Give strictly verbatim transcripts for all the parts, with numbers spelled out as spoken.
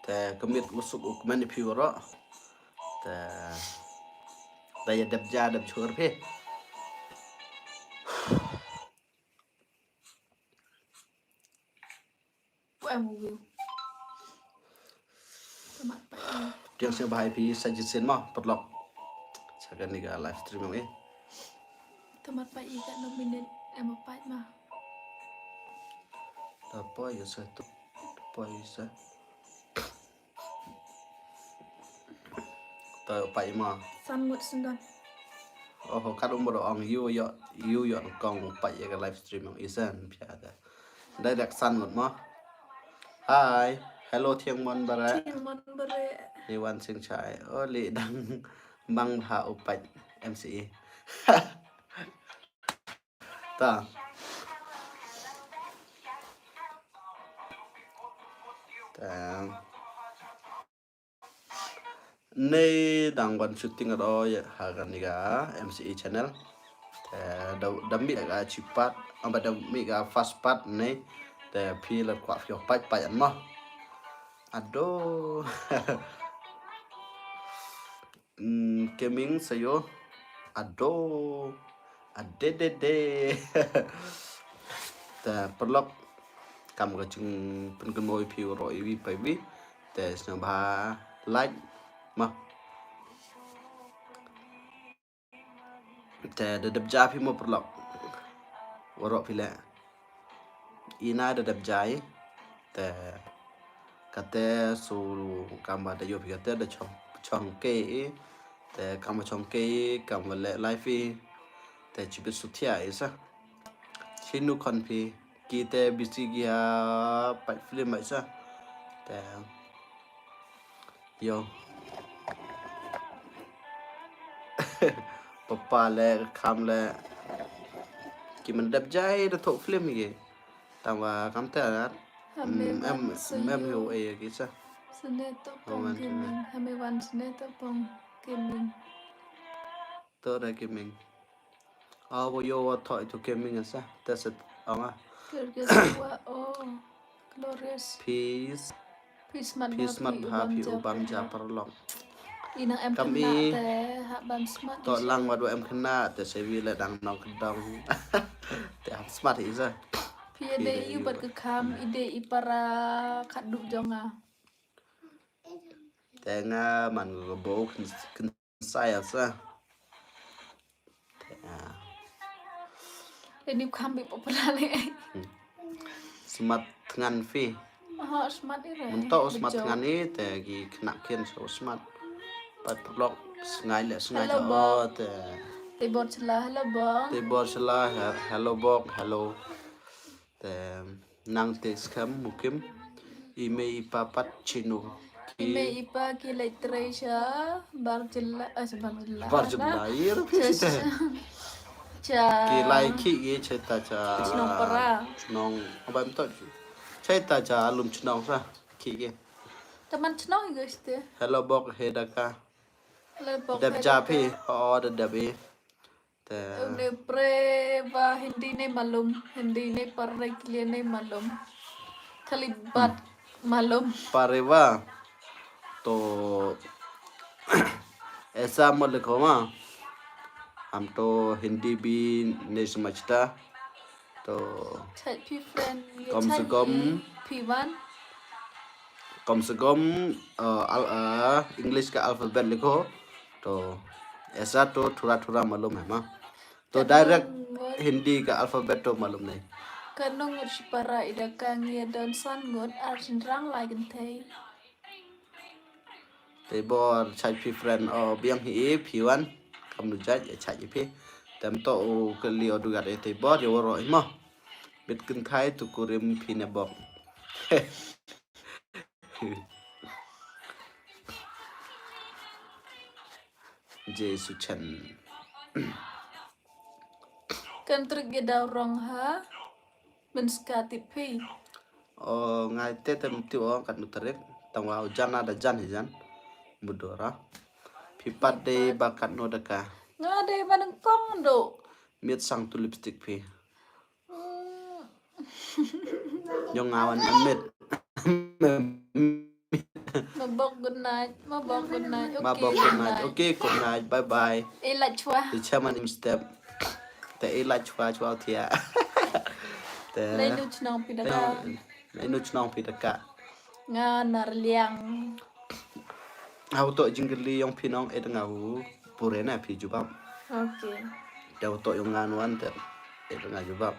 Te kamit u suk u kmen i phi waroh. Te da ya dep ja dep chur phi. Em view. Tamat pa i. Tiang sñiawbha i phi sa jingsian mo, paralok. Sa kani ka live stream yong i. Tamat pa i ka no minute em pa ma. Da poi ya sa tu. Da poi sa. To pa i ma. San ngut sendon. Oh, kat umur ong yu yo, yu yo kong pa ya ka live stream yong i san pia da. Direct san ngut mo. Hi. Hello, Thiang Mon Bare. Thiang Mon Bare. Ni wan sing chai. Oh, li dang bang ha u pait M C E. Ta. Ta. Nei dang wan shooting at all ya ha kani ka M C E channel. Te da, da mih ka chi part, amba da mih ka first part nei. Te phi la kwah phi pait pait an mo. Ado. Mm, gaming sa yo. Ado. Ade de de. Te paralok, kam ka jingpynkynmaw i phi waroh i wi pa i wi. Te sñiawbha like ma. Te da dep ja phi mo paralok. Waroh phi le. I na da dep ja i. Te kate su kam ba da yo phi kate da chong, chong ke i. Te kam chong ke i, kam le live i. Te chibit su thia i sa. Chinu khon phi. Ki te busy ki ha pait film mai sa. Te yo. Papa le, kham le. Ki man dep ja i da thoh film ki. Tang wa kam te na. Hame em, wan em, em yo e ki sa. Sene to pong gaming. Hame wan sene to pong gaming. To da gaming. Aw, wo yo wa thoh itu gaming asa. That's it. Ong ah. Glorious wa, oh. Glorious. Peace. Peace mat, peace mat bha phi u bam ja paralok. Inang em khynnah te ha bam smat. To lang wa du em khynnah te se wi le dang nong kdong. Te ha smat hi sa. Phi de yu bat ka kham, i de i para khat du jong nga. Te nga man ka bo khynnah. Saya sa. Ini kham bi popular le. Smat thngan phi. Ho, smat i re. Mynta u smat thngan i te ki khynnah khian so smat. Pat paralok sngai le sngai te. Te bor chla, hello bok. Te bor chla, hello bok, hello. Te nang te skhem mukim. I mei i pa pat chinu. I mei i pa ki leit trei cha bar jylla, eh, cha bar jylla. Bar jylla, i ru phi cha, te. Cha. Ki lai ki ye cheta cha. Chnong para. Chnong, abai mtot. Cheta cha lum chnong sa. Ki ye. Taman chnong i guys te. Hello bok, he daka. Hello bok, dep he ja daka. Phi, o da dep i. Te. Une pre wa Hindi ne malum, Hindi ne parre ke liye ne malum. Khali baat malum. Pare wa. To aisa mat likho ma. Hum to Hindi bhi nahi samajhta. To chait phi friend, ye kam se chait kam ye phi wan. Kam se kam, uh, al-, uh, English ka alphabet likho. To aisa to thora thora malum hai ma. To direct Hindi ka alphabet to malum nahi. Katno ngut shipara i Daka? Ngi don san ngut, ar chynrang lai kynthei. Te bor chait phi friend, o biang hi i phi wan. Kamnu jait ya chait i phi. Tem to u kali o dugat e te bor ya waroh i mo. Bit kynthai tu kurim phi ne bok. Jesu chan. Kan trik ge daw rong ha. Mynska tip phi. O ngai te tem ti o katnu tarik. Tang wa u jan da jan hi jan. Mudora. Phi pat de ba katnu Daka. Nga de ba nang kong do. Miet sang tu lipstick phi. Mm. Yong nga wan miet. Ma bok good night, ma bok good night. Ma bok good night. Okay, good night. Bye bye. E la chwa. Te cha man im step. Te e la chwa chwa thia. Te. Lai nu chnong phi da ka. Lai nu chnong phi da ka. Nga na Raliang. Hau to jingkylli yong phi nong e da nga u pure na phi jubab. Okay. Te hau to yong nga nuan te e da nga jubab.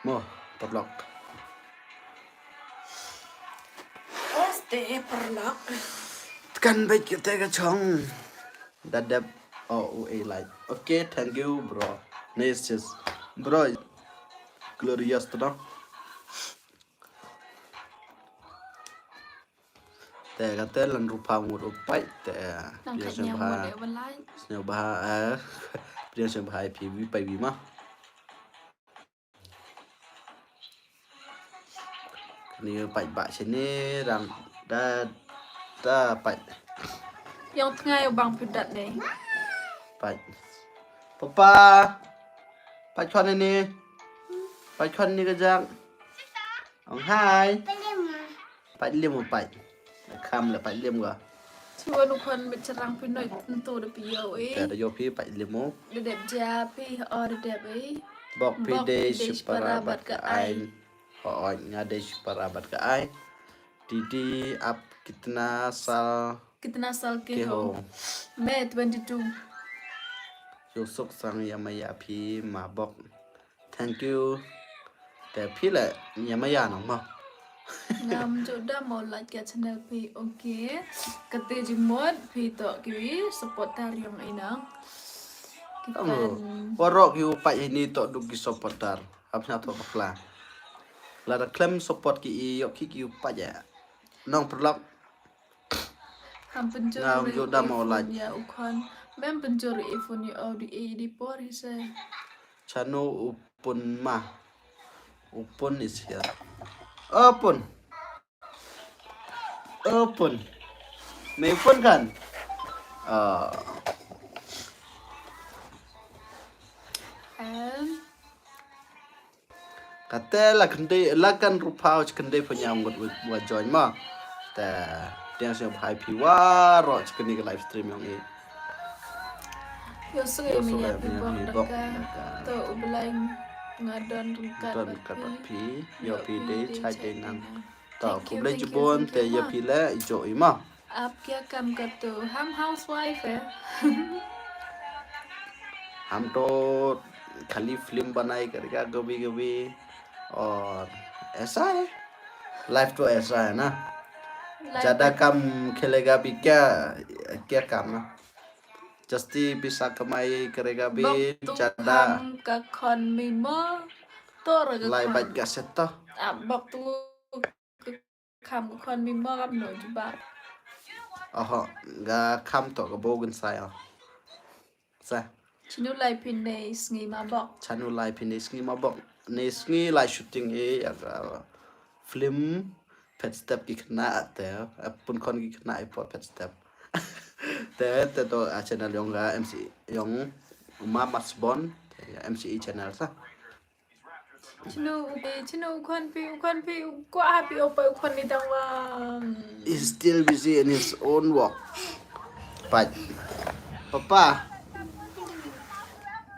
Mo, paralok. Este paralok. Tkan bait kite ka chong. Da dep o u e like. Okay, thank you, bro. Nice, yes. Bro, glorious to, no? Te kate lan rupa ngut u pait te. Nang pia kat sñiaw nyam bha. Mo de wa like. Sñiaw bha, eh, pia sñiaw bha i phi wi pait wi ma. Ni pait ba sini rang da, da pait. Yong tngai u bang phi dat ne. Pait. Papa. Pait khon ni. Pait khon ni ka jang. Ong hai. Pait lim u pait. Kham le pait lim ga. Chi wan u khon mit charang phi noi ntu da phi yoh e. Te da yoh phi pait lim u. Da dep ja phi o da dep e. Bok phi de shipara bat ka ai. Ho oi nga de shipara bat ka ai. Didi ap kitna sal. Kitna sal ke ho? May twenty-two. Yo suk sang ya maya phi ma bok. Thank you. Te phi le ya maya nong ma. Ngam ju da mo like ya channel phi, okay. Kate jingmut phi to ki supporter yong i nang. Ki fan. Warok yu pa ini to du ki supporter. Hap sñiaw to bakla. Lada khlem support ki i yoh ki ki u pait ya. Nong paralok. Ham pynjur. Ngam ju da mo like. Ya u khon. Mem pynjur i phone ya o di e di por hi se. Chanu u pun ma. U pun is here. O pun. O pun. Me u pun kan. Ah. Em. Kate la khyndai, la kan rupa u chi khyndai pha ñiaw ngut wa, wa join ma. Te, tiang sñiaw bha i phi warok chi khyndai ka live stream yong i. Yo suk ya mi ya phi bok da ka. To u Blai nga don ryngkat bad phi. Yo phi de chai de nang. To, khublei chibun, te ya phi le i jo i ma. Ap kia kam katu, ham housewife hai. हम तो खाली फिल्म बनाई करेगा कभी कभी, और ऐसा है, लाइफ तो ऐसा है ना, ज्यादा काम खेलेगा भी क्या, क्या काम ना, जस्ती पैसा कमाई करेगा भी ज्यादा। Bok tu ka khon mi mo, to ra ka lai khon. Bait ka set to. Ah, bok tu Kham ka khon mi mo kam no jubab. Oho, ga kham to ka bo gin sai o. Sa. Chinu lai phin nei sngi ma bok. Chanu lai phin nei sngi ma bok. Nei sngi lai shooting e ya ka film Pet Step ki khana te. Pun khon ki khana i por Pet Step. Te, te to a channel yong ga M C, yong Uma Masbon. Te ya M C E channel sa. Chinu u phi, chinu u khon phi, u khon phi, u kwah phi, u pa u khon ni dang wa. He's still busy in his own work. Pait. Papa.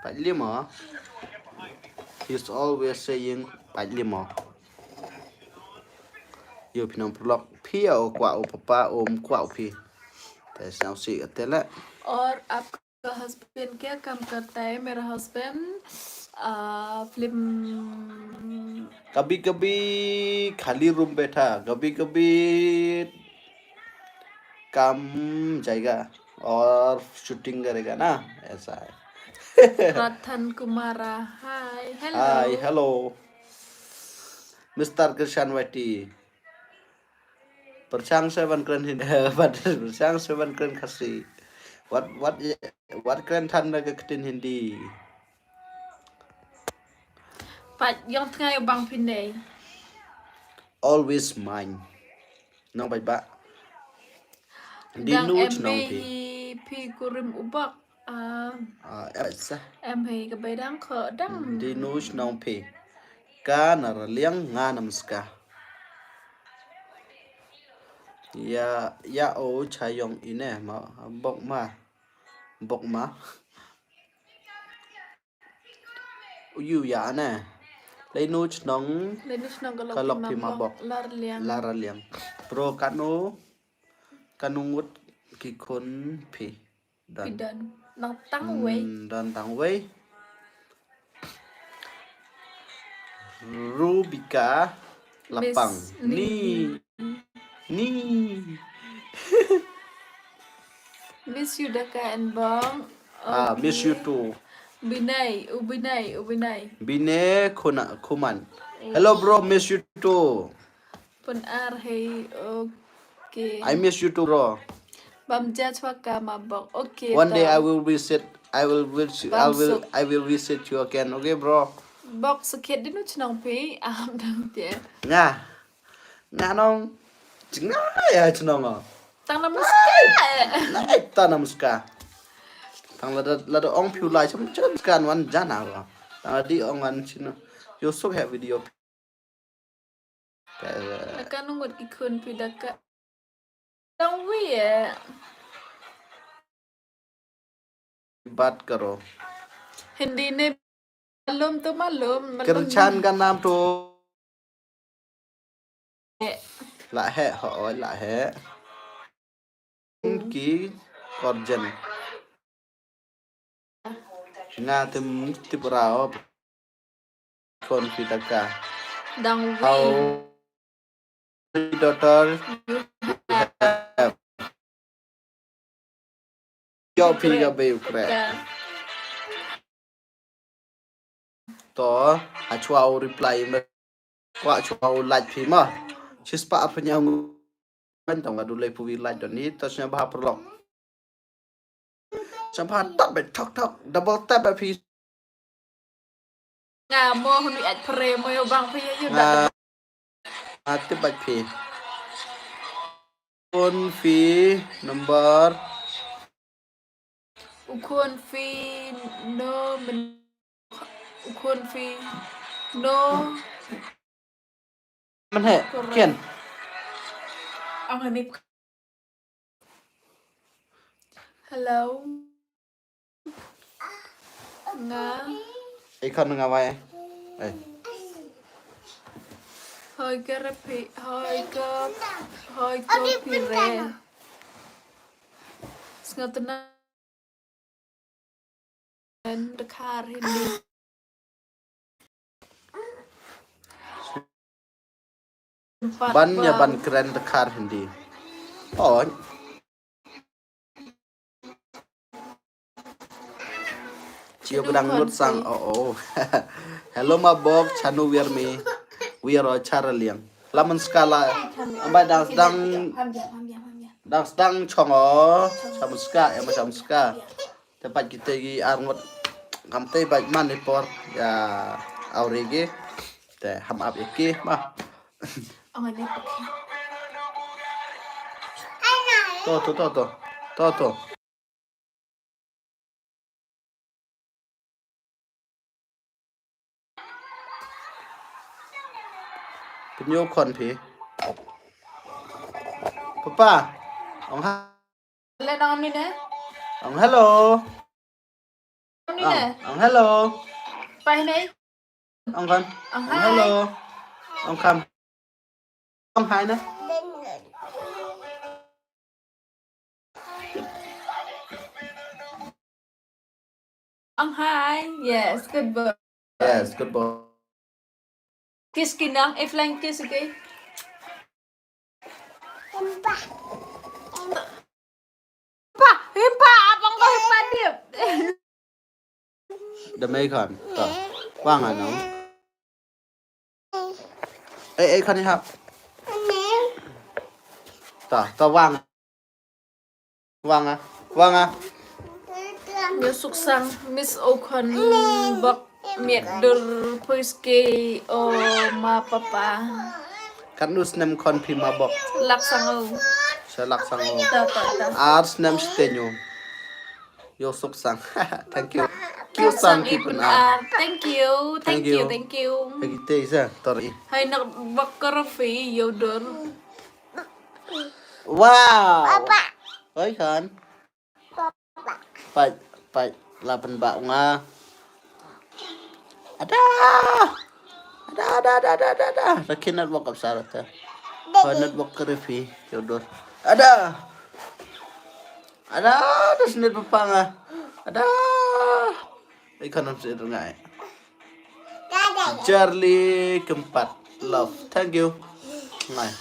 Pait limo. He's always saying, pait limo. Yo phi nong paralok, phi ya u kwah u papa, um kwah u phi. Te sñiaw si ka te le. Aur aap Ka husband kya kaam karta hai? Mera husband, ah, film. कभी कभी खाली रूम बैठा, कभी कभी काम जाएगा और शूटिंग करेगा ना, ऐसा है। Rathan Kumara, hi, hello. Hi, hello. Mister Krishan Wati. Pyrchang se ban kren Hindi, ban pyrchang se ban kren Khasi. Wat, wat, wat kren than da ka ktien Hindi. Pat yong tngai u bang phin dei. Always mine. Nong bait ba. Dang dinu em chnong phi. Hi phi kurim u bok. Ah. Ah, eh, sa. Em hi ka bai dang kho dang. Dinu chnong phi. Ka na Raliang, nga na Mska. Ya, ya o cha yong i ne, ma, bok ma. Bok ma. U yu ya ne. Leinu chnong. Leinu chnong ka lok phi ma bok. Lar liang. Lar liang. Bro, kanu, kanu ngut ki khun phi. Don. Phi don. Nang tang wei. Hmm, don tang wei. Rubika Lapang. Ni. Ni. Miss you, Daka and Bong. Ah, miss you too. Binai, u Binai, u Binai. Bine Khuna, Khuman. Hello, bro, miss you too. Pun ar hei, okay. I miss you too, bro. Bam judge wa ka ma bok. Okay, one day I will visit, I will visit, I will, I will visit you again, okay, bro? Bok sakhiat din u chnong phi, am dang te. Nga. Nga nong. Nga ya chnong o. Tang na muska. Na, eh, tang na muska. Tang lada, lada ong phi u lai cham, cham skan wan jana wa. Tang lada ong wan chino. Yo sok he video. Ka nungut ki khun phi Daka. Tang wi e. Bat karo. Hindi ne malum to malum, malum. Kyrchan ka naam to. La he, ho, oi, la he. Ki korjen. Nga tim tip rao. Khun phi Daka. Dang wi. How many daughter you have? Yo phi ka bei u krek. To, ha chwa u reply me. Kwah chwa u like phi ma. Chispah ar phaw nyaw ngut. Tang wa du lai phi u like don ni, to sñiawbha paralok. Sñiawbha tap bha thok thok, double tap bha phi. Nga mo hun wi at pre mo yo bang phi ya yu da. Nga tip bha phi. Phone phi number. U khun phi no men, u khun phi no. Men he, correct. Kian. Ang hanip. Hello. Nga. Ikon nga wai. Eh. Hoi ka re phi, hoi ka, hoi ka phi re. Sngatna. Kren dkhar Hindi. Ban ya ban kren dkhar Hindi. Oh. Chio kdang lut sang. Oh, oh. Hello ma bok, chanu wir mi. Wir o chara liang. Lamon skala. Ambai dang dang. Dang sdang chong o, cham ska, em cham ska. Te pat kite ki ar ngut. Kam te pat man ni por ya auri ki. Te ham ap ki ma. To, to, to, to. To, to. Pynyoh khon phi. Papa. Ong ha. Le nong ni ne. Ong hello. Ni ne. Ong hello. Pai ne. Ong khon. Ong hello. Ong kham. Ong hai ne. Ong hai. Yes, good boy. Yes, good boy. Kiss ki nang, e flying kiss ki. Himpa, himpa, abang ko himpa dip. Da mei khan, ta. Wang ano. Eh, eh, khan hap. Ta, ta wang. Wang a, wang a. Yo suk sang, Miss Okhan, bok miet dur, puis ke o ma papa. Kan u snem khon phi ma bok. Lak sang o. Sa lak sang o. Ta, ta, ta. Ar snem stay nyu. Yo suk sang. Thank you. Kyu sang ki pun ar. Thank you, thank you, thank you. Hagi te isa, tori. Hai nak bok karafi, yo dur. Wow. Papa. Oi, Khan. Papa. Pait, pait, la pynbah nga. Ada. Ada, ada, ada, ada, ada, ada. Rakhi network ap sara te. Daddy. Hoi network kari phi, yodur. Ada. Ada, ada snit papa nga. Ada. Ikan am snit ngai. Daddy. Charlie Kempat. Love. Thank you. Ngai.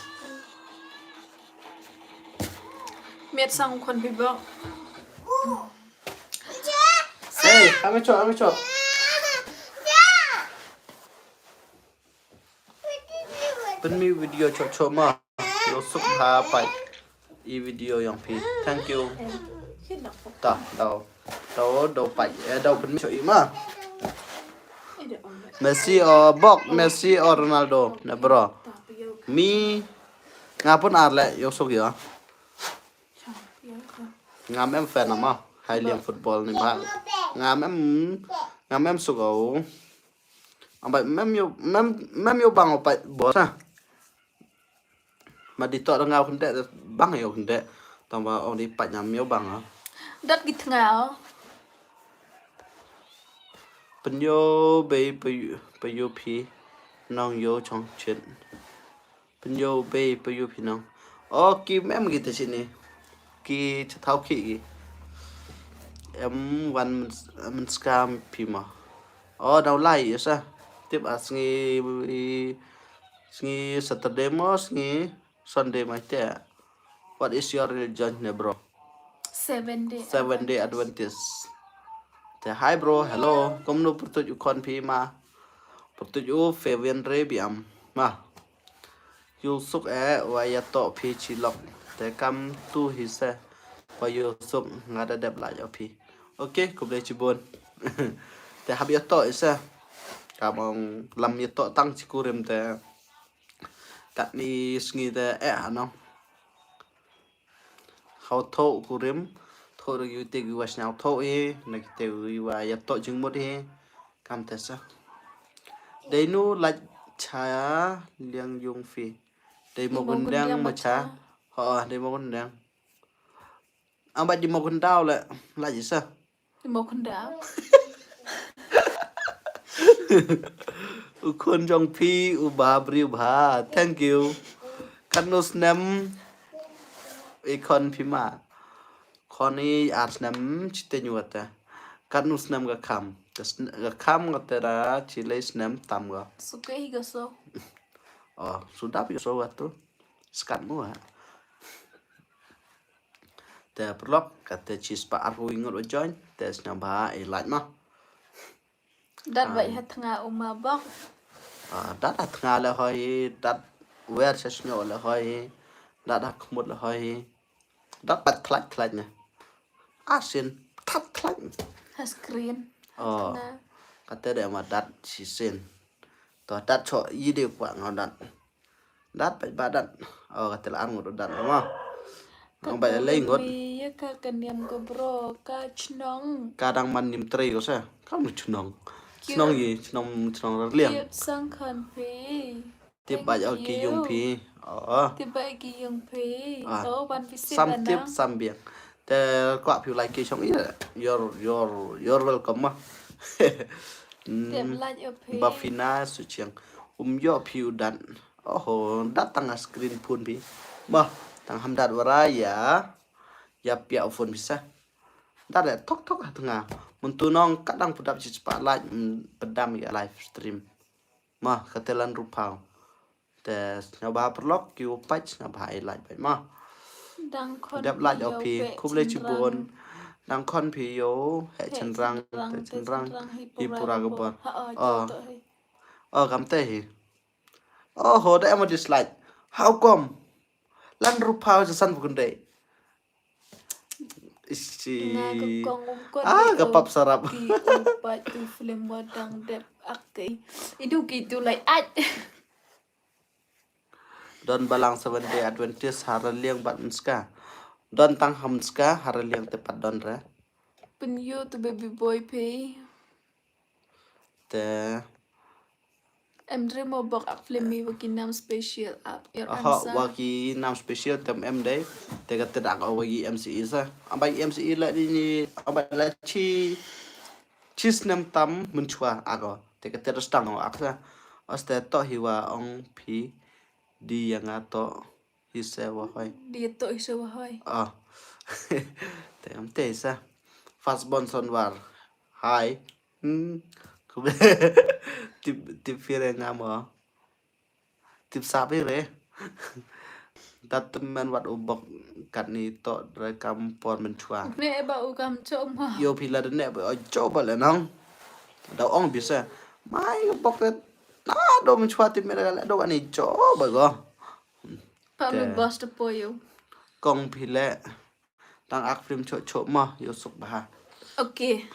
Miat sang khon phi bok. Hey, ame chok, ame chok. Pynmih video chok chok ma. Yow suk ha pait. I video yong phi. Thank you. Ta, daw. Daw, daw pait. Eh, daw pynmih chok i ma. Messi o bok, Messi o Ronaldo. Ne bro. Mi. Nga pun ar le, yow suk ya. Ngam em fan ama, hai liang football ni ma. Ngam em, ngam em suk o. Ambai mem yow, mem, mem yow bang o pait bol sa. Ma di tok da nga khynde, bang yow khynde. Tang ba ong di pait ngam yow bang o. Dat ki tnga o. Pynyoh bei pynyoh, pynyoh phi nong yow chong chit. Pynyoh bei pynyoh phi nong. O ki mem ki te chini. Ki chathaw ki ki. Em wan men, men scam phi ma. O daw lai ya sa. Tip a sngi, sngi Saturday mo, sngi Sunday mai te. What is your religion ne bro? Seven Day Seven Day Adventist. Te hi bro, hello. Kumno pyrtuit u khon phi ma? Pyrtuit u Fabian Re biam ma. Yow suk e wa ya toh phi chi lok. Te kam tu hi se wa yow suk nga da dep la yow phi. Okay, khublei chibun. Te hap ya toh i se. Kam ong lam ya toh tang chi kurim te. Katni sngi te eh ano. Haw thoh kurim, thoh ra ki te ki wa sñiaw thoh i, na ki te ki wa ya toh jingmut i, kam te sa. Dei nu lait cha liang yung phi. Dei mo gundang ma cha. Ho, dei mo gundang. Am ba di mo gundang le, lait sa. Mo khyndaw. U khon jong phi, u bha bri u bha. Thank you. Katno snem i khon phi ma? Khon i ar snem chiteng wa te. Katno snem ka kham? Ka sn-, ka kham ka te ra chi le snem tam ka. Suke hi ka so. Oh, sudap yo so wa tu. Skat mo ha. Te paralok, kate chi spah arphaw wi ngut wa join, te sñiawbha e like ma. Dat wa ha thnga u ma bok. Ah, dat ha thnga le hoi, dat wer cha sñiaw le hoi, dat ha khmut le hoi, dat pat thlait thlait ne. Asin, thlait thlait. Ha screen, ha thnga. Kate de ma dat chi sin. To dat cho i de kwa ngau dat. Dat pait ba dat. Oh, kate la ar ngut dat ma. Ngau ba le ngut. Mi ya ka ka niam ko bro, ka chnong. Ka dang man nim trei ko sa. Kam chnong. Chnong i, chnong, chnong ra liang. Kiep sang khon phi. Tip ba o ki yung phi. Oh. Tip ba ki yung phi. Oh, wan visit. Sam tip, sam biang. Te kwah phi like ki chong i. You're, you're, you're welcome ma. Tip like o phi. Ba phi na su chiang. Um yo phi u dat. Oho, dat tang a screen phone phi. Bah, tang ham dat wara ya. Ya pia phone phi sa. Dat le thok thok ha thnga. Mun tu nong kat dang pudap chi spah like, mm, pedam ya live stream. Ma, kate lan rup phaw. Te sñiawbha paralok, ki u pait sñiawbha e like pait ma. Dang khon dep like phi o phi, khublei chibun. Dang khon phi yo, he chenrang, te chenrang, hi pura ka bor. Oh, kam te hi. Oh, ho da em dislike. How come? Lan rup phaw cha san pukun dei. Isi. Nga ka kong um kot. Ah, ka pap sarap. Ki u pait tu film wa dang dep ak ki. Idu ki tu lai ait. Don balang Seventh Day Adventist ha Raliang bad Mynska. Don tang ha Mynska, ha Raliang te pat don re. Pynyoh tu baby boy phi. Te Em re mo bok ak film mi wa ki nam special ap. Your answer. Wa ki nam special tem em dei. Te ka te dak o wa ki M C E sa. Ambai M C E la di ni, ambai la chi, chi snem tam mynchwa ako. Te ka te da stang o ak sa. Oste to hi wa ong phi di ya nga to. Hi se wa hoi. Di to hi se wa hoi. Ah. Te am te sa. Fast bon son war. Hi. Hmm. Tip, tip fire nga mo. Tip sabi re. Dat men wat u bok kat ni to re kam por mynchwa. Ne e ba u kam cho ma. Yo phi la de ne ba o cho ba le nong. Da ong bi se. Mai bok re. Na do mynchwa tip me re le do ani cho ba go. Pa mi boss te po yo. Kong phi le. Tang ak film chok chok ma, yo suk bha. Okay.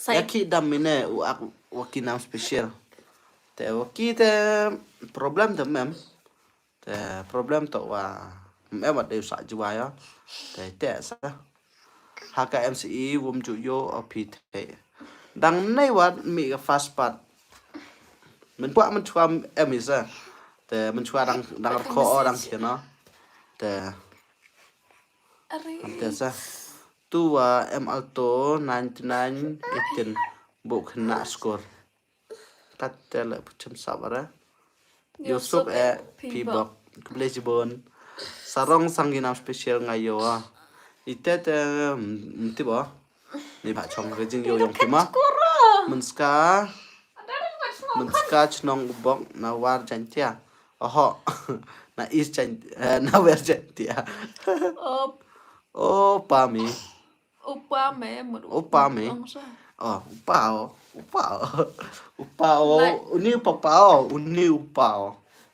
Ya ki dam mine u ak wa ki nam special. Te wa ki te problem te mem. Te problem to wa mem wat de sa jwa ya. Te te sa. Ha ka M C E wum ju yo o phi te. Dang nei wat mi ka fast part. Mynchwa mynchwa em isa. Te mynchwa dang, dang ko o dang kino. Te Are. Te sa. Tu wa em alto ninety nine eighteen. Bu khna score. Kat te le puchim sabara. Yo suk e phi bok. Khublei chibon. Sarong sang ki nam special nga yo a. Ite te, mm, ti bo. Ni ba chong ka jing yo yong phi ma. Mynska. Mynska chnong u bok na war Jaintia. Oho. Na East Jain-, eh, na West Jaintia. Op. O pa mi. Upa me, mut upa me. Ong sa. O, upa o. Upa o. Upa o. Like. Uni upa pa o. Uni upa o.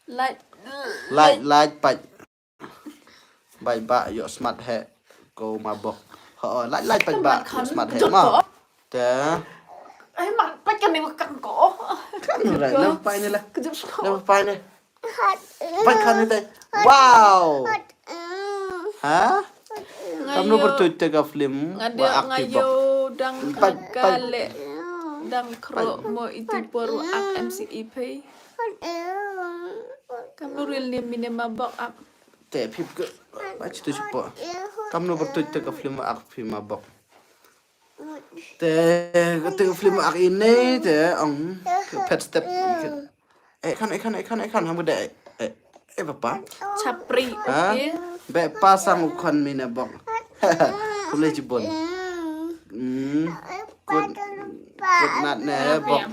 Like. Like, like, pa. Bai ba yo smart he ko ma bok. Ho, lai lai pait ba yo smart he ma. Te. Ai ma pait kan ni kan ko. Kan ni la, na pai ni la. Na pai ni. Pait kan ni te. Wow. Ha? Kam nu bertuit te ka film. Wa ak ti bok. Dang kale. Dang kro mo itu por ak M C E pei. Kam nu real name mine ma bok ak. Te phi ke, ba chitu chipo. Kam nu bertuit te ka film ak phi ma bok. Te, te ka film ak ini, te, ong, pet step. Eh, kan, eh, kan, eh, kan, eh, kan, ham gede, eh, eh, papa. Chapri, ha? Okay. Be pasang u khon mi ne bok. Kule jibon. Hmm. Kut, kut nat ne bok.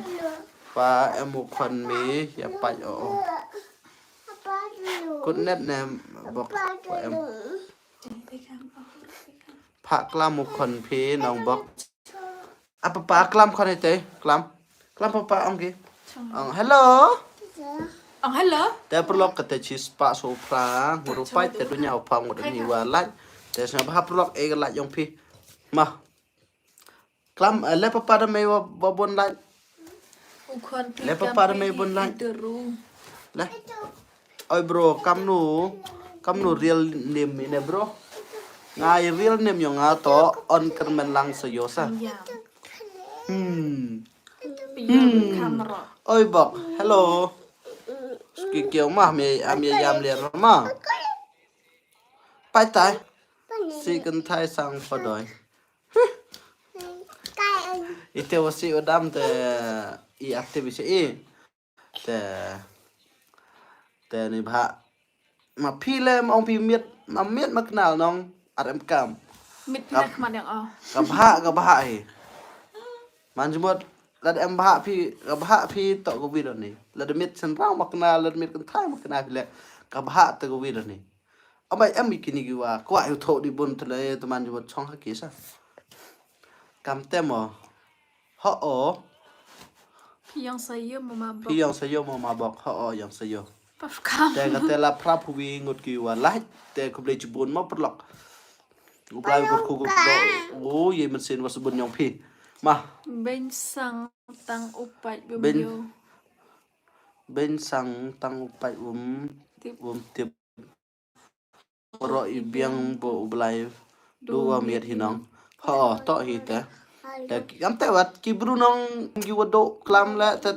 Pa em u khon mi, ya pa o. Kut net ne bok pa em. Pha klam u khon phi nong bok. Apa pa klam khon ite, klam. Klam papa ong ki. Ong hello. Ong hello. Te perlok kate chis pa so pra, nguru pai te dunya u pa nguru ni wa lai. Te sna ba perlok e lai yong phi. Ma. Klam, eh, le papa da mei wa, wa bon lai. Le papa da mei bon lai. Le. Oi bro, kam nu, kam nu real name ine bro. Nga i real name yong nga to, on kermen lang sa yo sa. Hmm. Oi bok, hello. Ski kiong ma, mi, ami yam le ma. Pai tai. Si kan thai sang pa doi. Ite wa si wa dam te i active i si i. Te, te ni bha. Ma phi le ma ong phi miet, ma miet ma knal nong, ar em kam. Miet phi le khmat yang o. Ka bha, ka bha hi. Man jmut, lada em bha phi, ka bha phi to ka wi ni. Lada miet sen rang ma knal, lada miet kan thai ma knal phi le. Ka bha to ka wi ni. Ambai em i kini ki wa, kwah yu tho di bun tele, teman yu chong ha ki sa. Kam te mo. Ho o. Phi yong sa yo mo ma bok. Phi yong sa yo mo ma bok. Ho o yong sa yo. Paf kam. Te ka te la prap wi ngut ki wa lai. Te khublei chibun mo perlok. U Blai kut khu kut do. O ye men sin wa subun yong phi. Ma. Ben sang tang u pait bum yo. Ben sang tang u pait bum. Tip. Bum tip. Ro i biang bo u Blai. Du wa miet hi nong. Ho, to hi te. Te ki kam te wat ki bru nong ki wa do klam le te.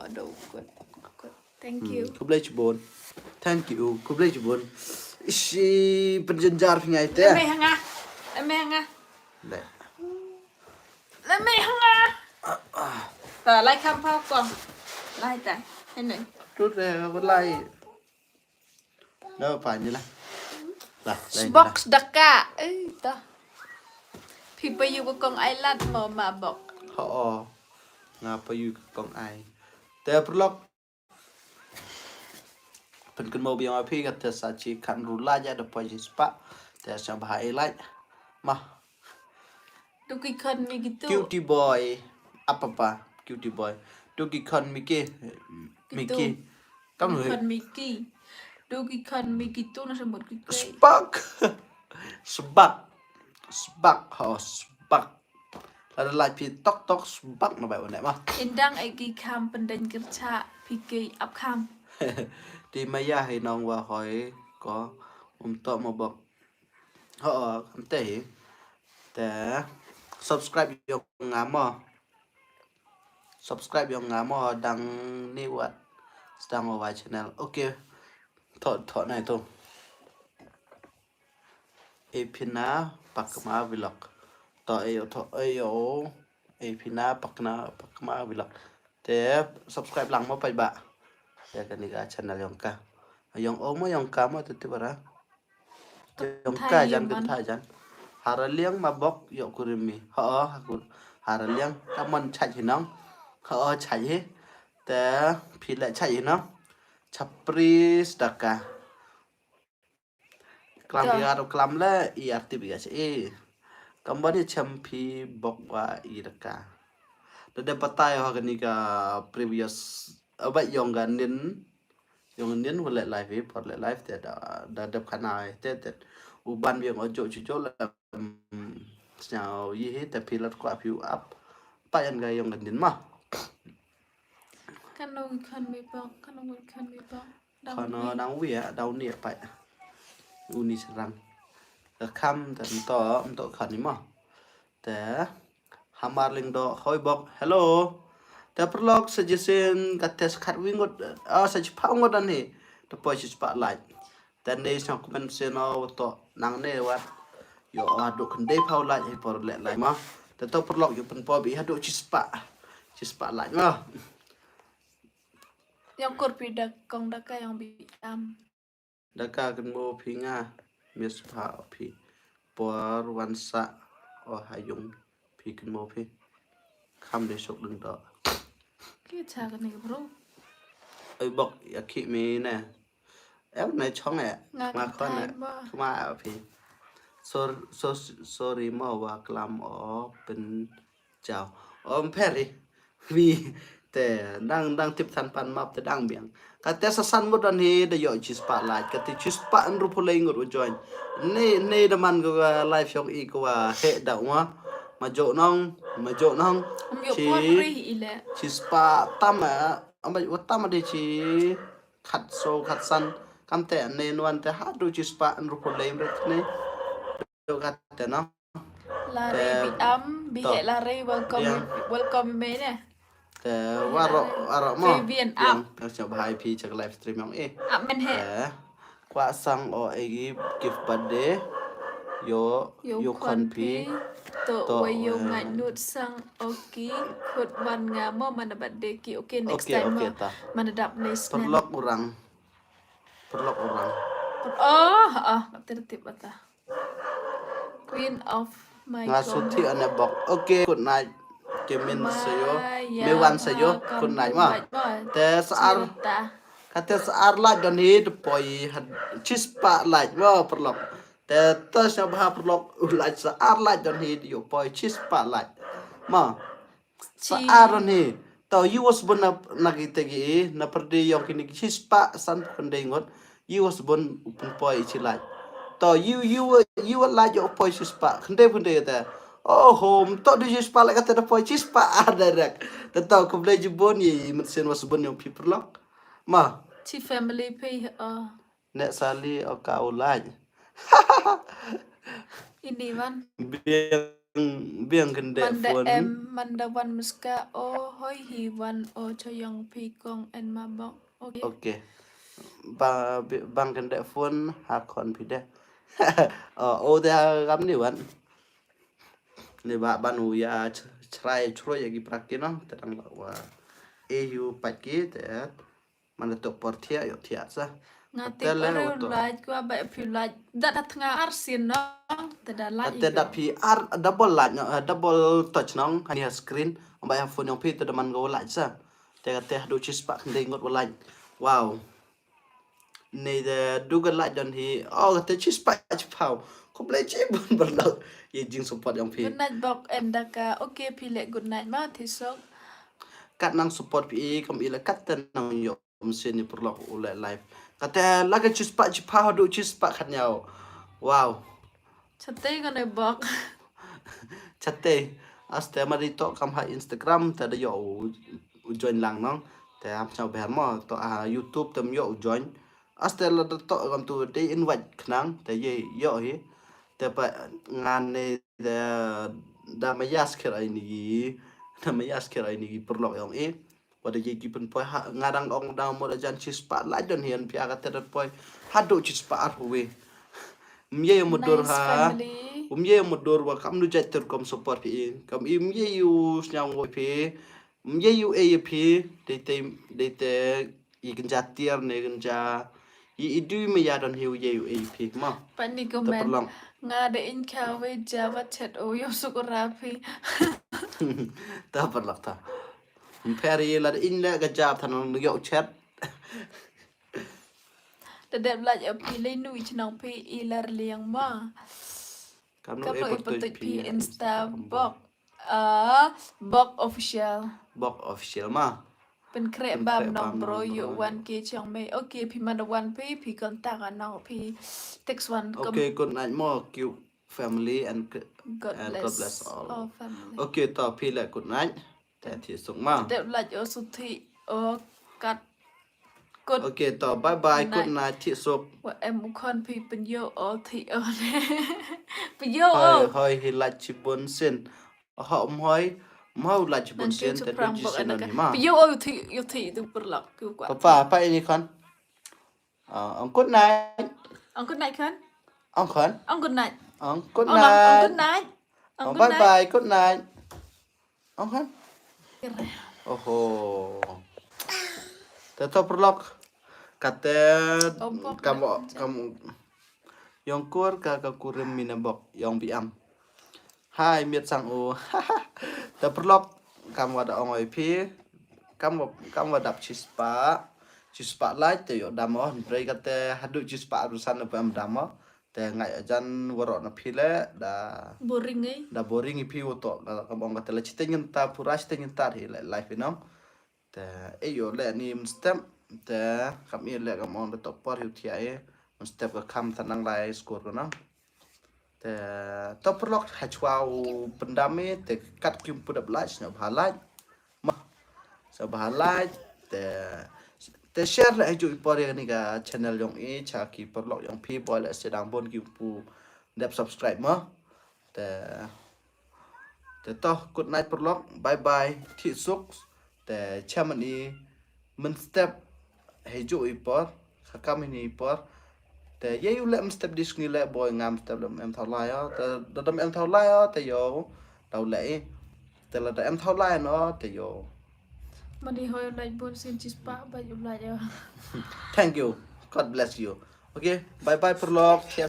da u kut. Kut. Thank you. Khublei chibun. Thank you. Khublei chibun. Ishi, pynjynjar phi ngai te. Lame hanga. Lame hanga. Le. Lame hanga. Ta, lai kham phaw ko. Lai ta. Hene. Tu te, ko lai. Lo pa ni la. La, lai ni la. Box daka. Eh, ta. Phi pa yu ko kong ai lat mo ma bok. Ho, o. Nga pa yu ko kong ai. Te paralok. Pynkynmaw biang phi kata sa chi khatynru lait ya da poi chi spah. Te sa bha e lait. Ma. Tu ki khon mi kitu. Cutie boy. Apa pa? Cutie boy. Tu ki khon mi ki. Mi ki. Kam ki khon mi ki. Tu ki khon mi kitu na samut ki. Spark. Spark. Spark. Ho, spark. Lada lait phi tok tok spark na bai u ne ma. Indang e ki kham pynden kyrcha phi ki ap kham. Ti maya hi nong wa hoi ko um to mo bok. Ho, kam te hi. Te subscribe yong nga mo. Subscribe yong nga mo dang ni wat. Sdang o wa channel. Okay. Tho, tho nai tho. E Phina Pakma Vlog. To e yo, to e yo. E Phina Pakna, Pakma Vlog. Te subscribe lang mo pai ba. Ya kani ka channel yong ka. Yong o mo yong ka mo te te bara. Yong ka jan ka tha jan. Hara liang ma bok yo kurim mi. Ho, ha kur. Hara liang ka mon chai hi nong. Ho, chai hi. Te phi le chai hi nong. Chapri sdaka. Klam ya ro klam le i artip ya che. Kam ba ni chem phi bok wa i daka. Da de patai ha kani ka previous, abai yong ka nin. Yong nin wa le live i, por le live te da, da dep khana te te. U ban biang o jo chu jo le. Sñiaw yi hi te phi lat kwa phi u ap. Pa yan ka yong ka nin ma. Kano ki khon mi bok, kano ki khon mi bok. Khon nang wi ya, daw ni pa. Uni serang. Ka kham te mto, mto khon ni mo. Te Hamar Lyngdoh, hoi bok. Hello. Te paralok sa jisin ka te sa khat wi ngut, ah, sa chipha ngut ani. Te poi chi spah lait. Te ne sa comment se no to nang ne wat. Yo, ah, duk khynde phaw lait hi por le lait ma. Te to paralok yo pynpop i ha duk chi spah. Chi spah lait ma. Yong kur phi da kong daka yong bi am. Daka kynmaw phi nga, miss pha phi. Por wan sa o ha yung phi kynmaw phi. Kham de suk dang do. Ki cha kani bro. Oi bok ya ki mi ne. Em ne chong e. Nga khon e. Kma phi. Sor-, so-, sorry mo wa klam o pyn Chao. Om pheri. Wi. Te dang, dang tip than pan map te dang biang. Ka te sa san mut dan hi da yo chi spah lait. Ka te chi spah ynru pule ngut u join. Ne, ne da man ko ka live yong i ko wa he da wa. Ma jo nong, ma jo nong. Chi spah tam a. Am ba wa tam de chi khat so khat san. Kam te ne nuan te ha du chi spah ynru pule mret ne. Jo kat te no. Lare bi am, bi he lare welcome, welcome me ne. Te waro, waro mo. Vivian ap. Yang, yang chop hai phi chak live stream yong e. Ap men he. Te kwa sang o e gi gift birthday. Yo, yo khon phi. To wa yo ngai nut sang o ki khut wan nga mo mana birthday ki. Okay, next time mo. Mana dap next time. Perlok orang. Perlok orang. Oh, oh, tertib bata. Queen of Nga suthi ane bok. Okay, good night. Ke min sayo. Me wan sayo. Good night ma. Te sa ar. Kate sa ar lait don hi de poi had chispah lait ma paralok. Te to sñiawbha paralok u lait sa ar lait don hi de yoh poi chispah lait. Ma. Sa ar don hi. To, you was born na, na ki te ki, na pyrdi yong kini ki chispah san phaw khyndai ngut. You was born u pynpoi i chi lait. To, you, you were, you were lait yoh poi chispah khyndai phaw khyndai te. Oh, home. To du chispah lait kate da poi chispah ar direct. Te to, khublei chibun ye, i mynsiem wa chibun yong phi paralok. Ma. Chi family phi, oh. Nek sali o ka u lait. Ini wan. Biang, biang khyndai phone. Manda em, manda wan muska, o hoi hi wan, o choyong phi kong en ma bok. Okay. Okay. Ba, bi-, bang khyndai phone, ha khon phi de. O, o de ha kam ni wan. Ni ba ban u ya ch-, chrai chro ya ki prak ki no, te dang la wa. E yu pat ki, te. Manda toh por thiah, yoh thiah sa. Nga te ko re lait ko ba phi lait. Dat hat nga ar sin no. Te da lait. Te da phi ar double lait no, eh, double touch no. Hani ha screen. Ba ya phone yong phi te da man ko lait sa. Te kate hadu chispah khyndai ngut wa lait. Wow. Ni de du ka lait don hi. Oh, kate chispah chiphaw. Khublei chibun paralok. Ye jing support yong phi. Good night bok en da ka. Okay phi le good night ma thi sok. Kat nang support phi kam i le kat te nang yoh. Mynsiem ni paralok u leh live. Kate la ka chispah chiphaw hadu chispah khatñiaw. Wow. Chate kane bok. Chate. Aste ma di toh kam ha Instagram te da yoh u, u join lang no. Te ham chau ber mo toh ha YouTube tem yoh u join. Aste la da toh kam tu de invite khnang te ye yoh hi. Te pa ngan ni de da mayas kher ai ni gi. Da mayas kher ai ni gi paralok yong i. Wa da ye ki pynpoi ha, nga dang ong dang mo da jan chispah lait don hi an phi a kate da poi. Hadu chispah ar huwe. Mye mudur ha. Um ye mudur wa kam nu jait ter kom support phi. Kam i mye yu sñiaw ngo phi. Mye yu e phi. Dei te, dei te i kynja tiar ne kynja. I, i du me ya don hi u ye u e phi ma. Pat ni comment. Nga da in kha we ja wa chat o yoh suk ra phi. Ta paralok ta. Mpher i la da in le ka ja than nong yoh chat. Da dep lait o phi le nu i chnong phi i lar liang ma. Kam no e pyntuit phi Insta bok. Ah, bok official. Bok official ma. Pynkhreh bam nong bro, yoh wan ki chong me. Okay, phi man wan phi, phi contact nong phi text wan. Okay, good night mo, cute family and God bless all. Okay, to phi le good night. Te thi suk ma. Dep lait o suthi o kat. Good. Okay, to bye bye, good night, thi suk. Wa em u khon phi pynyoh o thi o ne. Pynyoh o. Hoi, hoi hi lait chibun sin. Ho um hoi, um hoi lait chibun sin, te du chi sin ni ma. Pynyoh o thi, yoh thi tu paralok, ku kwa. Papa, pa ini khon. Ah, ong good night. Ong good night khon. Ong khon. Ong good night. Ong good night. Ong good night. Ong bye bye, good night. Ong khon. Oho. Te to paralok. Kate kam, kam yong kur ka, ka kurim mina bok yong biam. Hai miet sang u. Te paralok kam wa da ong oi phi. Kam wa, kam wa dap chispah. Chispah lait te yoh dam o. Brei kate hadu chispah arusan na pem dam o. Te ngai ajan waroh na phi le da boring i. Da boring i phi wa toh ka, kam ong kate la chiteng nta pura chiteng nta hi le life i nong. Te e yoh le ni mynstep te kam i le kam ong da toh por hi u thia i mynstep ka kham tha nang lai skur ko nong. Te to paralok ha chwa u pyndam i te kat kim pu dap lait sñiawbha lait. Ma. Sñiawbha lait te, te share le ha ju i por ya ni ka channel yong i cha ki paralok yong phi boi le se dang bon kim pu dep subscribe ma. Te, te to good night paralok. Bye bye. Thi suk. Te chaman i mynstep heju i por, kha kam ini i por. Te ye u le mynstep dis ngi le boi ngam step le em thaw lai o. Te da dam em thaw lai o, te yoh. Daw le i. Te la da em thaw lai no, te yoh. Mani hoi u lait bun sin chispah, ba u lait o. Thank you. God bless you. Okay, bye bye paralok.